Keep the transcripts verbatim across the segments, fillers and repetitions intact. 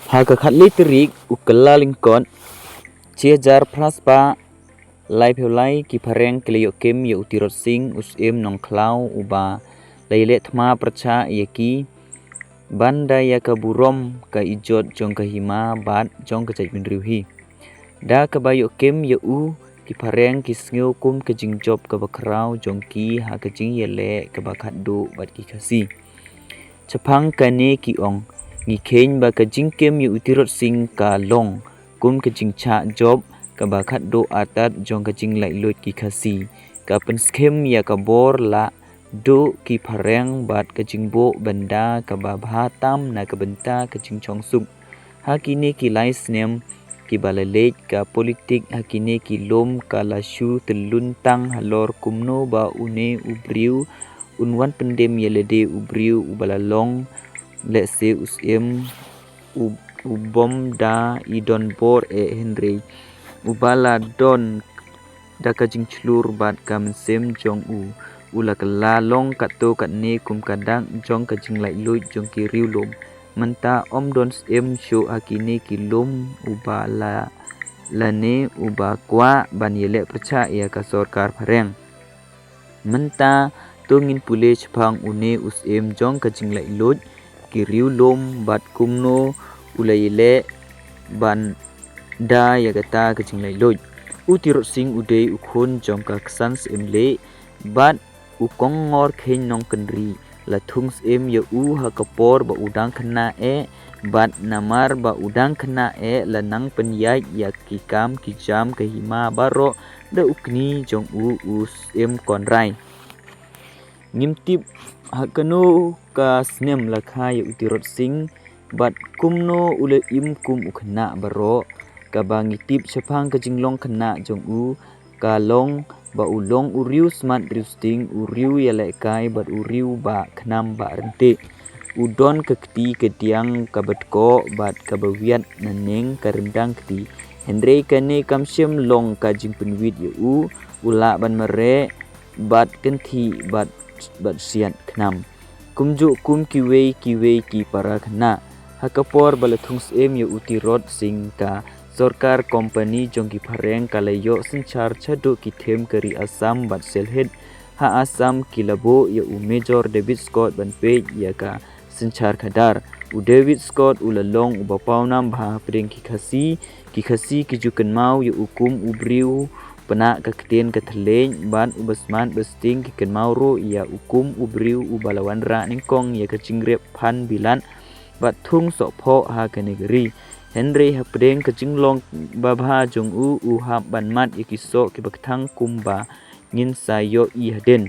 Ha ka khatlai tarik u Kyllalyngkot, shi hajar phra spah laiphew lai ki phareng ki la ïoh kem ïa u Tirot Sing, u Syiem Nongkhlaw, uba la ïaleh thma pyrshah ïa ki ban da ïa ka burom ka ijot jong ka hima bad jong ka jaitbynriew hi. Da kaba ïoh kem ïa u, ki phareng ki sngew kum ka jingjop kaba khraw jong ki ha ka jingïaleh kaba khatduh bad ki Khasi. Shaphang kane ki ong, ngi kheiñ ba ka jingkem ïa u Tirot Sing ka long kum ka jingshah jop kaba khatduh artat jong ka jinglaitluid ki Khasi, ka pynskhem ïa ka bor lah duh ki phareng bad ka jingbuh bynda kaba bha tam na ka bynta ka jingshong suk. Ha kine ki lai snem kiba la leit, ka politik ha kine ki lum ka la shu tylluntang halor kumno ba une u briew un wan pyndem ïa lade u briew uba la long lehse u Syiem u, u bym da i don bor eh, hynrei uba la don da ka jingshlur bad ka mynsiem jong u, u la kylla long katto katne kum ka dak jong ka jinglaitluid jong ki riewlum. Mynta ym don syiem shuh ha kine ki lum uba la, lane uba kwah ban ïaleh pyrshah ïa ka sorkar phareng. Mynta to ngin pule shaphang une u Syiem jong ka jinglaitluid ki riewlum bad kumno u la ïaleh ban da ïa kata ka jinglaitluid. U Tirot Sing u dei u khun jong ka Ksan Syiem Lieh bad u Kong Ngor Kheiñ Nongkynrih. La thung syiem ïa u ha ka por ba u dang khynnah eh, bad namar ba u dang khynnah eh la nang pynïaid ïa ki kam ki jam ka hima baroh da u kñi jong u, u Syiem Konrai. Ngim tip ha kano ka snem la kha ïa u Tirot Sing bad kumno u la im kum u khynnah baroh. Kaba ngi tip shaphang ka jinglong khynnah jong u ka long ba u long u riew smat riew sting, u riew ïalehkai bad u riew ba khnam ba ryntih. U don ka kti ka diang kaba dkoh bad kaba wiat na neng ka ryndang kti. Hynrei kane kam shym long ka jingpynwit ïa u, u lah ban mareh bad kynthih bad, bad siat khnam kumjuh kum kiwei kiwei ki para khynnah. Ha ka por ba la thung syiem ïa u Tirot Sing, ka sorkar kompani jong ki phareng ka la ïoh synshar shaduh ki them ka ri Assam bad Sylhet. Ha Assam ki la buh ïa u Major David Scott ban peit ïa ka synshar khadar. U David Scott u la long uba pawnam bha hapdeng ki Khasi. Ki Khasi ki ju kynmaw ïa u kum u briew pynah ka ktien ka thylliej bad uba smat ba sting, ki kynmaw ruh ïa u kum u briew uba la wanrah nyngkong ïa ka jingrep phan bilat bad thung sohphoh ha kane ka ri. Hynrei hapdeng ka jinglong babha jong u, u hap ban mad ïa ki soh kiba kthang kumba ngin sa ïohi hadien.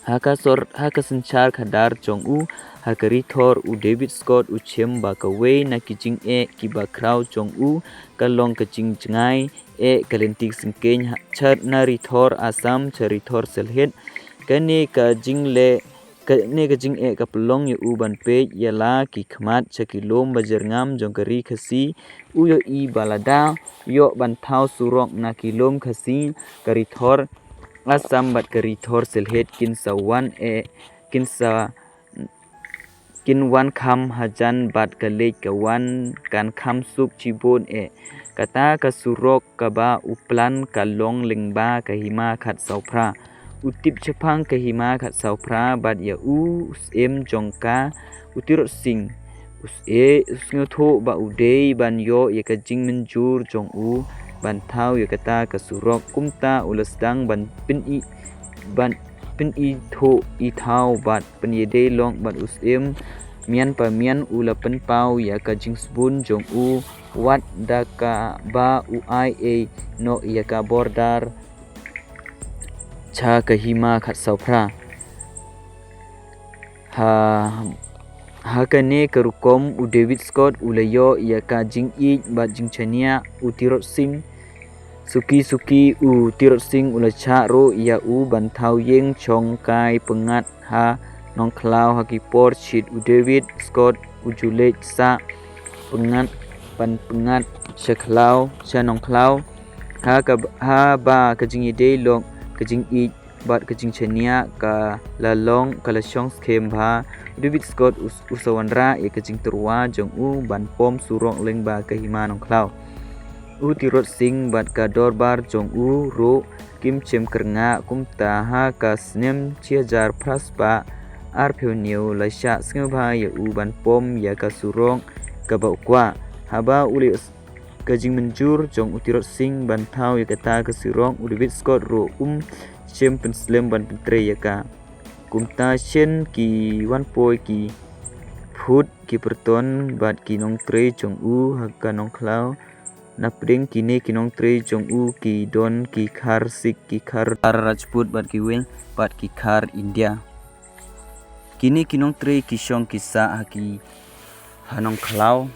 Ha ka sor, ha ka synshar khadar jong u ha ka Ri Thor, u David Scott u shem ba kawei na ki jingeh kiba khraw jong u ka long ka jingjngai eh ka lynti syngkien ha, sha na Ri Thor Assam sha Ri Thor Sylhet. Kane ka jingleh, kane ka jingeh ka pynlong ïa u ban peit ïa la ki khmat sha ki lum ba jyrngam jong ka ri Khasi. U ïohi ba lada ïoh ban thaw surok na ki lum Khasi, ka Ri Thor Assam bad ka Ri Thor Sylhet kin sa wan eh, kin sa, kin wan kham hajan bad ka leit ka wan kan kham suk shibun eh. Kata ka surok kaba u plan ka long lyngba ka Hima Khatsawphra. U tip shaphang ka Hima Khatsawphra bad ïa u, u syiem jong ka, u Tirot Sing, u s-, eh, u sngewthuh ba u dei ban ïoh ïa ka jingmynjur jong u ban thaw ïa kata ka surok. Kumta u la sdang ban pyni, ban pyni thuh i thaw bad pynïadei lok bad u syiem. Mian pa mian u la pynpaw ïa ka jingsbun jong u, wat da kaba u ai ei noh ïa ka border sha ka Hima Khatsawphra. Ha, ha kane ka rukom u David Scott u la ïoh ïa ka jingïeit bad jingshaniah u Tirot Sing. Suki suki u Tirot Sing u la shah ruh ïa u ban thaw ïing shong kai pyngngad ha Nongkhlaw. Ha ki por shit u David Scott u ju leit sah pyngngad, ban pyngngad sha Khlaw, sha Nongkhlaw. Ha ka, haba ka jingïadei lok ka jingïeit bad ka jingshaniah ka la long ka la shong skhem bha. U David Scott u, u sa wanrah ïa ka jingtyrwa jong u ban pom surok lyngba ka hima Nongkhlaw. U Tirot Sing bad ka dorbar jong u ruh kim shym kyrngah, kumta ha ka snem shi hajar phra spah arphew hynñiew la shah sngewbha ïa u ban pom ïa ka surok kaba u kwah. Haba u la ïoh ka jingmynjur jong u Tirot Sing ban thaw ïa kata ka surok, u David Scott ruh um shym pynslem ban pyntrei ïa ka. Kumta shen ki wan poi ki phut ki pyrton bad ki nongtrei jong u ha ka Nongkhlaw. Napdeng kine ki nongtrei jong u ki don ki khar Sikh, ki khar Rajput bad ki weng bad ki khar India. Kine ki nongtrei ki shong ki sah ha ki ha Nongkhlaw.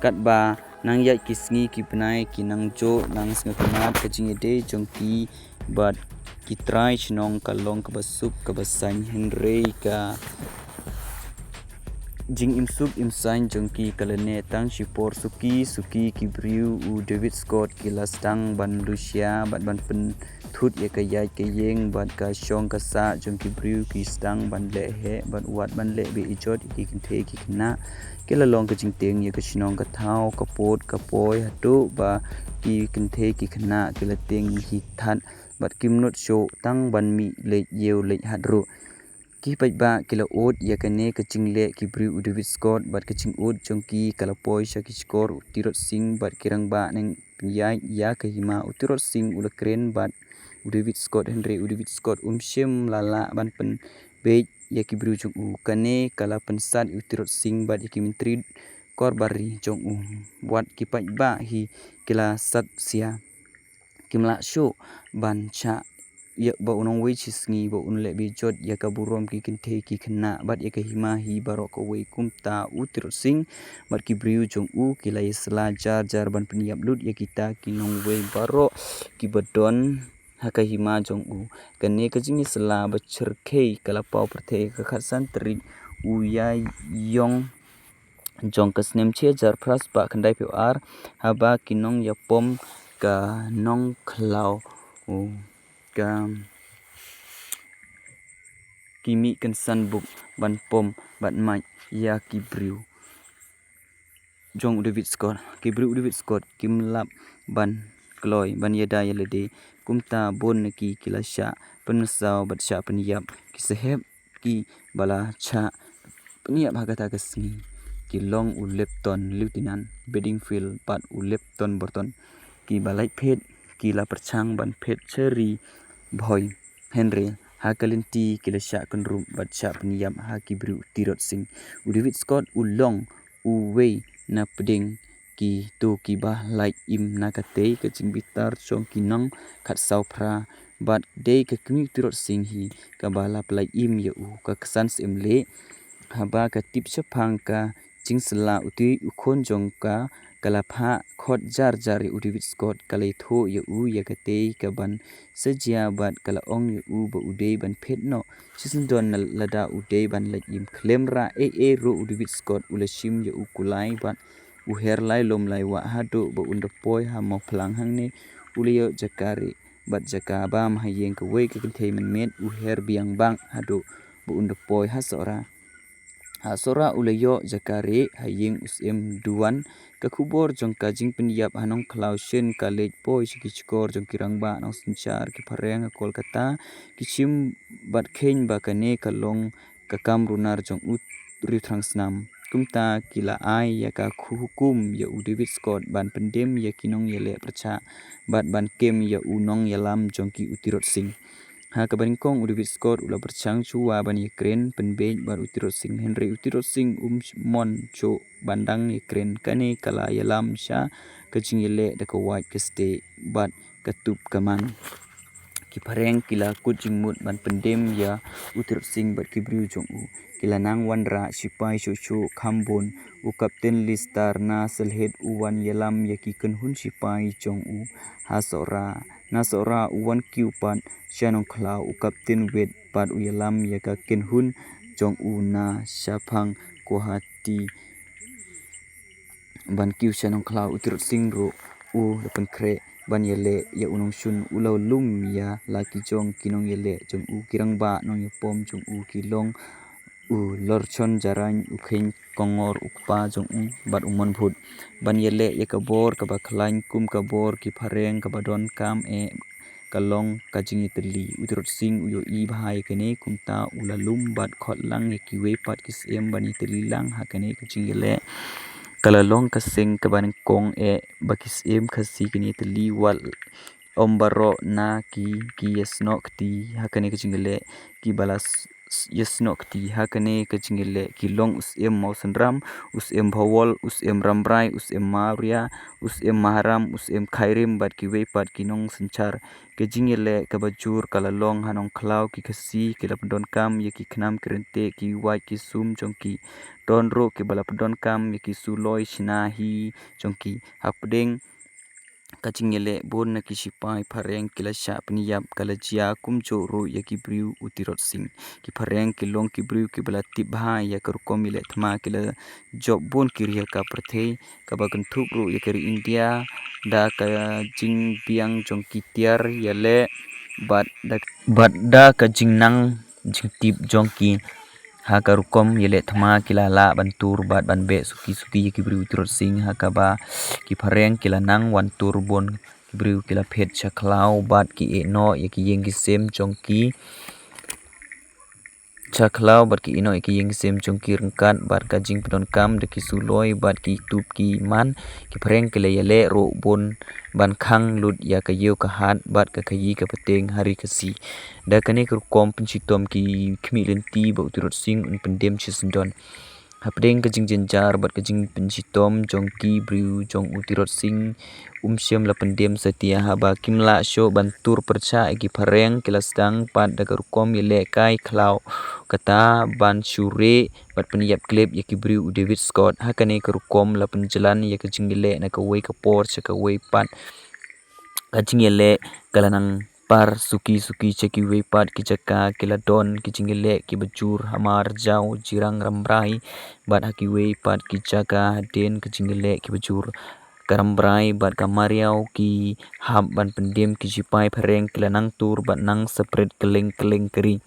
Katba nang ïaid ki sngi ki bnai ki nang jooh nang sngewtynnat ka jingïadei jong ki bad ki trai shnong ka long kaba suk kaba saiñ, hynrei ka jingim suk im saiñ jong ki ka la neh tang shipor. Suki suki ki briew u David Scott ki la sdang ban lushia bad ban pynthut ïa ka ïaid ka ïeng bad ka shong ka sah jong ki briew. Ki sdang ban leh heh bad wat ban leh bejot ïa ki kynthei ki khynnah. Ki la long ka jingtieng ïa ka shnong ka thaw, ka pud ka poi, haduh ba ki kynthei ki khynnah ki la tieng hi that bad kim nud shuh tang ban mih leit ïew leit hat ruh. Ki paidbah ki la ud ïa kane ka jingleh ki briew u David Scott bad ka jingud jong ki ka la poi sha ki shkor u Tirot Sing bad ki rangbah nang pynïaid ïa ka hima. U Tirot Sing u la kren bad u David Scott, hynrei u David Scott um shym la lah ban pynbeit ïa ki briew jong u. Kane ka la pynsat u Tirot Sing bad ïa ki myntri korbari jong u. Wat ki paidbah hi ki la sat sia. Kim lah shuh ban shah ïa ba u nongwei shi sngi ba un leh bejot ïa ka burom ki kynthei ki khynnah bad ïa ka hima hi baroh kawei. Kumta u Tirot Sing bad ki briew jong u ki la ïasylla jar jar ban pynïap lut ïa kita ki nongwei baroh kiba don ha ka hima jong u. Kane ka jingïasylla ba shyrkhei ka la paw pyrthei ka khatsan tarik u Ïaïong jong ka snem shi hajar phra spah khyndaiphew ar, haba ki nongïapom ka Nongkhlaw, u, ka, ki mih kynsan buk ban pom bad mait ïa ki briew jong u David Scott. Ki briew u David Scott kim lap ban kloi ban ïada ïa lade. Kumta bun na ki ki la shah pynmynsaw bad shah pynïap. Ki sahep ki ba la shah pynïap ha kata ka sngi ki long u Lepton Lieutenant Bedingfield bad u Lepton Burton. Ki ba lait phet ki la pyrshang ban phet sha ri Bhoi, hynrei ha ka lynti ki la shah kynrup bad shah pynïap ha ki briew u Tirot Sing. U David Scott u long uwei na pdeng kito kiba lait im na katei ka jingbitar jong ki nong khatsaw phra bad dei ka kmie u Tirot Sing hi kaba la pyllait im ïa u. Ka ksan siem leh haba ka tip shaphang ka jingsylla utei u khun jong ka, ka la phah khot jar jar ïa u David Scott, ka la ïathuh ïa u ïa katei ka ban sa jia bad ka la ong ïa u ba u dei ban phet noh shisyndon na lada u dei ban lait im. Khlem rah ei ei ruh u David Scott u la shim ïa u kulai bad u her lai lum lai wah haduh ba un da poi ha Mawphlang hangne u la ïoh jaka rieh bad jaka bam ha ïing kawei ka kynthei mynmiet. U her biang bang haduh ba un da poi ha Sohra. Ha Sohra u la ïoh jaka rieh ha ïing u Syiem Duwan. Ka khubor jong ka jingpynïap ha Nongkhlaw shen ka leit poi sha ki shkor jong ki rangbah nongsynshar ki phareng ha Kolkata. Ki shim bad kheiñ ba kane ka long ka kam runar jong u Riewthrang Snam. Kumta ki la ai ïa ka khu-, hukum ïa u David Scott ban pyndem ïa ki nongïaleh pyrshah bad ban kem ïa u nongïalam jong ki u Tirot Sing. Ha kaba nyngkong u David Scott u la pyrshang shuwa ban ïakren pynbeit bad u Tirot Sing, hynrei u Tirot Sing um mon shuh ban dang ïakren. Kane ka la ïalam sha ka jingïaleh da ka wait ka stieh bad ka tup ka man. Ki phareng ki la kut jingmut ban pyndem ïa u Tirot Sing bad ki briew jong u. Ki la nang wanrah shipai shuh shuh kham bun. U Kapten Listar na Sylhet u wan ïalam ïa ki kynhun shipai jong u ha Sohra. Na Sohra u wan kiew pat sha Nongkhlaw. U Kapten Wet pat u ïalam ïa ka kynhun jong u na shaphang Guwahati ban kiew sha Nongkhlaw. U Tirot Sing ruh u la pynkhreh ban ïaleh ïa u nongshun, u la lum ïa la ki jong ki nongïaleh jong u, ki rangbah nongïapom jong u ki long u Lorchon Jarain, u Kheiñ Kongor u kpa jong u, bad u Monbhut, ban ïaleh ïa ka bor kaba khlaiñ kum ka bor ki phareng kaba donkam eh ka long ka jingïatylli. U Tirot Sing u ïohi bha ïa kane, kumta u la lum bad khot lang ïa kiwei pat ki syiem ban ïatylli lang ha kane ka jingïaleh. Ka la long ka seng kaba nyngkong eh ba ki syiem Khasi kin ïatylli, wat ym baroh na ki ki ïasnoh kti ha kane ka jingïaleh. Kiba la s- s- ïasnoh kti ha kane ka jingïaleh ki long u syiem Mawsynram, u syiem Bhowal, u syiem Rambrai, u syiem Mawria, u syiem Maharam, u syiem Khairim bad kiwei pat ki nongsynshar. Ka jingïaleh kaba jur ka la long ha Nongkhlaw, ki Khasi ki la pyndonkam ïa ki khnam ki ryntih, ki wait ki sum jong ki. Don ruh kiba la pyndonkam ïa ki suloi shna hi jong ki. Hapdeng ka jingïaleh, bun na ki shipai phareng ki la shah pynïap. Ka la jia kumjuh ruh ïa ki briew u Tirot Sing. Ki phareng ki long ki briew kiba la tip bha ïa ka rukom ïaleh thma, ki la jop bun ki ri ha ka pyrthei, kaba kynthup ruh ïa ka ri India da ka jingbiang jong ki tiar ïaleh bad da, bad da ka jingnang jingtip jong ki. Ha ka rukom ïaleh thma ki la lah ban tur bad ban beh suki suki ïa ki briew u Tirot Sing, ha kaba ki phareng ki la nang wan tur bun ki briew, ki la phet sha khlaw bad ki ïehnoh ïa ki ïing ki sem jong ki. Sha khlaw bad ki ïehnoh ïa ki ïing ki sem jong ki ryngkat bad ka jingpyndonkam da ki suloi bad ki tup ki man. Ki phareng ki la ïaleh ruh bun ban khang lut ïa ka ïew ka hat bad ka khaïi ka pateng ha ri Khasi. Da kane ka rukom pynshitom ki khmih lynti ba u Tirot Sing un pyndem shisyndon. Hapdeng ka jingjynjar bad ka jingpynshitom jong ki briew jong u Tirot Sing, um shym la pyndem satia. Haba kim lah shuh ban tur pyrshah ïa ki phareng, ki la sdang pat da ka rukom ïaleh kai khlaw, kata ban shu rieh bad pynïap khlem ïa ki briew u David Scott. Ha kane ka rukom la pynjlan ïa ka jingïaleh na kawei ka por sha kawei pat. Ka jingïaleh ka la nang par suki suki sha kiwei pat ki jaka. Ki la don ki jingïaleh kiba jur ha Marjaw, Jirang, Rambrai bad ha kiwei pat ki jaka. Hadien ka jingïaleh kiba jur, ka Rambrai bad ka Mariaw ki hap ban pyndem. Ki shipai phareng ki la nang tur bad nang sapret kylleng kylleng ka ri.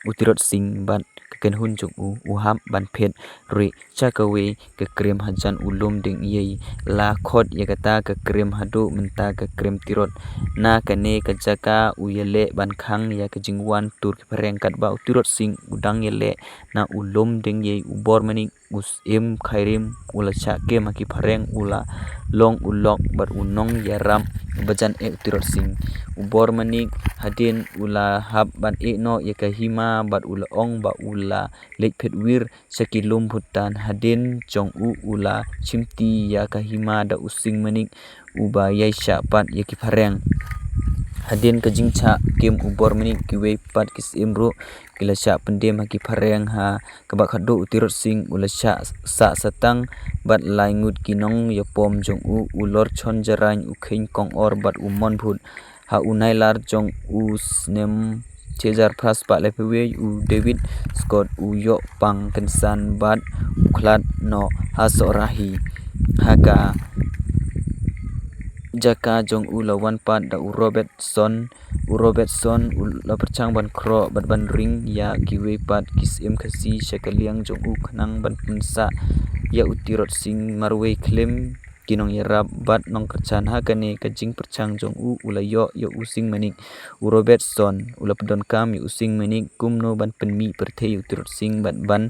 U Tirot Sing bad ka kynhun jong u, u hap ban phet rieh sha kawei ka krem hajan u Lumdengïei. La khot ïa kata ka krem haduh mynta ka krem Tirot. Na kane ka jaka u ïaleh ban khang ïa ka jingwan tur ki phareng, katba u Tirot Sing u dang ïaleh na u Lumdengïei. U Bormanik, u syiem Khairim, u la shah kem ha ki phareng, u la long u lok bad u nongïarap ba jan eh u Tirot Sing. U Bormanik hadien u la hap ban ïehnoh ïa ka hima bad u la ong ba u la leit phet wir sha ki lum Bhutan. Hadien jong u, u la shimti ïa ka hima da u Sing Manik uba ïai shah pat ïa ki phareng. Hadien ka jingshah kem u Bormanik, kiwei pat ki syiem ruh ki la shah pyndem ha ki phareng, ha kaba khadduh u Tirot Sing u la shah sah satang bad lai ngut ki nongïapom jong u, u Lorchon Jarain, u Kheiñ Kongor bad u Monbhut. Ha u Nailar jong u snem shihajar phra spah laiphew wei, u David Scott u ïoh pang kynsan bad u khlad noh ha Sohrahi. Ha ka jaka jong u la wan pat da u Robertson. U Robertson u la pyrshang ban khroh bad ban ring ïa kiwei pat ki syiem Khasi sha ka liang jong u khnang ban pynsah ïa u Tirot Sing marwei khlem ki nongïarap bad nongkyrshan. Ha kane ka jingpyrshang jong u, u la ïoh ïa u Sing Manik. U Robertson u la pyndonkam ïa u Sing Manik kumno ban pynmih pyrthei ïa u Tirot Sing bad ban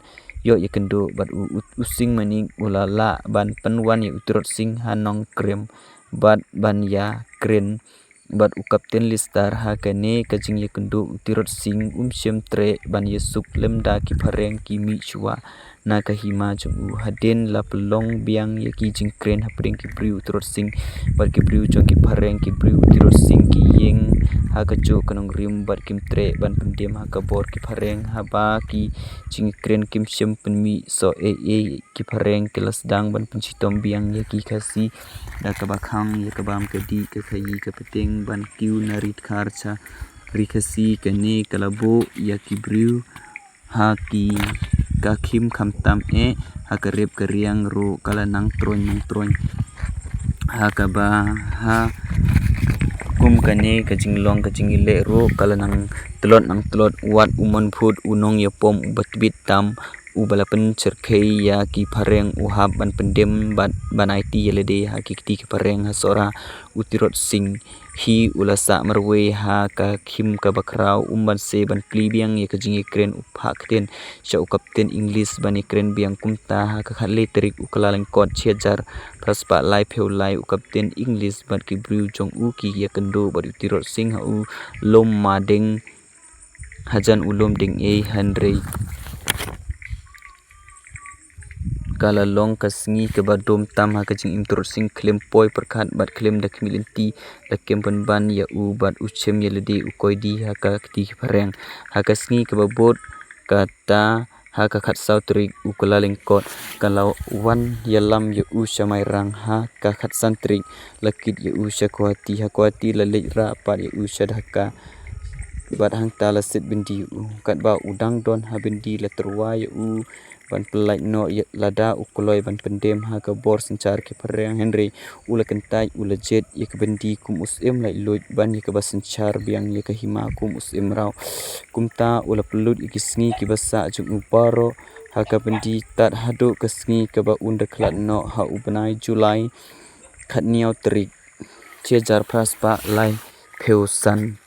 ïoh ïakynduh bad u, u, u Sing Manik u la lah ban pynwan ïa u Tirot Sing ha Nongkrem bad ban ïakren bad u Kapten Listar. Ha kane ka jingïakynduh u Tirot Sing um shym treh ban ïasuk lymda ki phareng ki mih shuwa na ka hima jong u. Hadien la pynlong biang ïa ki jingkren hapdeng ki briew u Tirot Sing bad ki briew jong ki phareng, ki briew u Tirot Sing ki ïeng ha kajuh ka nongrim bad kim treh ban pyndem ha ka bor ki phareng. Haba ki jingkren kim shym pynmih soh ei ei, ki phareng ki la sdang ban pynshitom biang ïa ki Khasi da kaba khang ïa ka bam ka dih, ka khaïi ka pateng ban kiew na ri dkhar sha ri Khasi. Kane ka la buh ïa ki briew ha ki ka khim khamtam eh, ha ka rep ka riang ruh ka la nang troiñ nang troiñ. Ha kaba ha Kum kane ka jinglong ka jingïaleh ruh ka la nang tlot nang tlot, wat u mon phut u nongïapom uba tbit tam uba la pyncherkhei ïa ki phareng u hap ban pyndem bad ban aiti ïa lade ha ki kti ki phareng ha Sohra. U Tirot Sing hi u la sah marwei ha ka khim kaba khraw, um ban se ban plie biang ïa ka jingïakren u phah ktien sha u kapten English ban ïakren biang. Kumta ha ka khatlai tarik u Kyllalyngkot shi hajar phra spah laiphew lai, u kapten English bad ki briew jong u ki ïakynduh bad u Tirot Sing ha u lum Madeng hajan u lum Dengei, hynrei ka la long ka sngi kaba dum tam ha ka jingim. Tirot Sing khlem poi pyrkhat bad khlem da khmih lynti, la kem pynban ïa u bad u shem ïa lade u koidi ha ka kti ki phareng. Ha ka sngi kaba bud kata, ha ka khatsaw tarik u Kyllalyngkot ka la wan ïalam ïa u sha Mairang. Ha ka khatsan tarik la kit ïa u sha Guwahati. Ha Guwahati la leit rah pat ïa u sha Dhaka bad hangta la set byndi ïa u. Katba u dang don ha byndi la tyrwa ïa u ban pyllait noh ïa lada u kloi ban pyndem ha ka bor synshar ki phareng, hynrei u la kyntait, u la jied ïa ka byndi kum u syiem laitluid ban ïa kaba synshar biang ïa ka hima kum u syiem mraw. Kumta u la pynlut ïa ki sngi kiba sah jong u baroh ha ka byndi tad haduh ka sngi kaba un da khlad noh ha u bnai July khathynñiew tarik shi hajar phra spah laiphew san.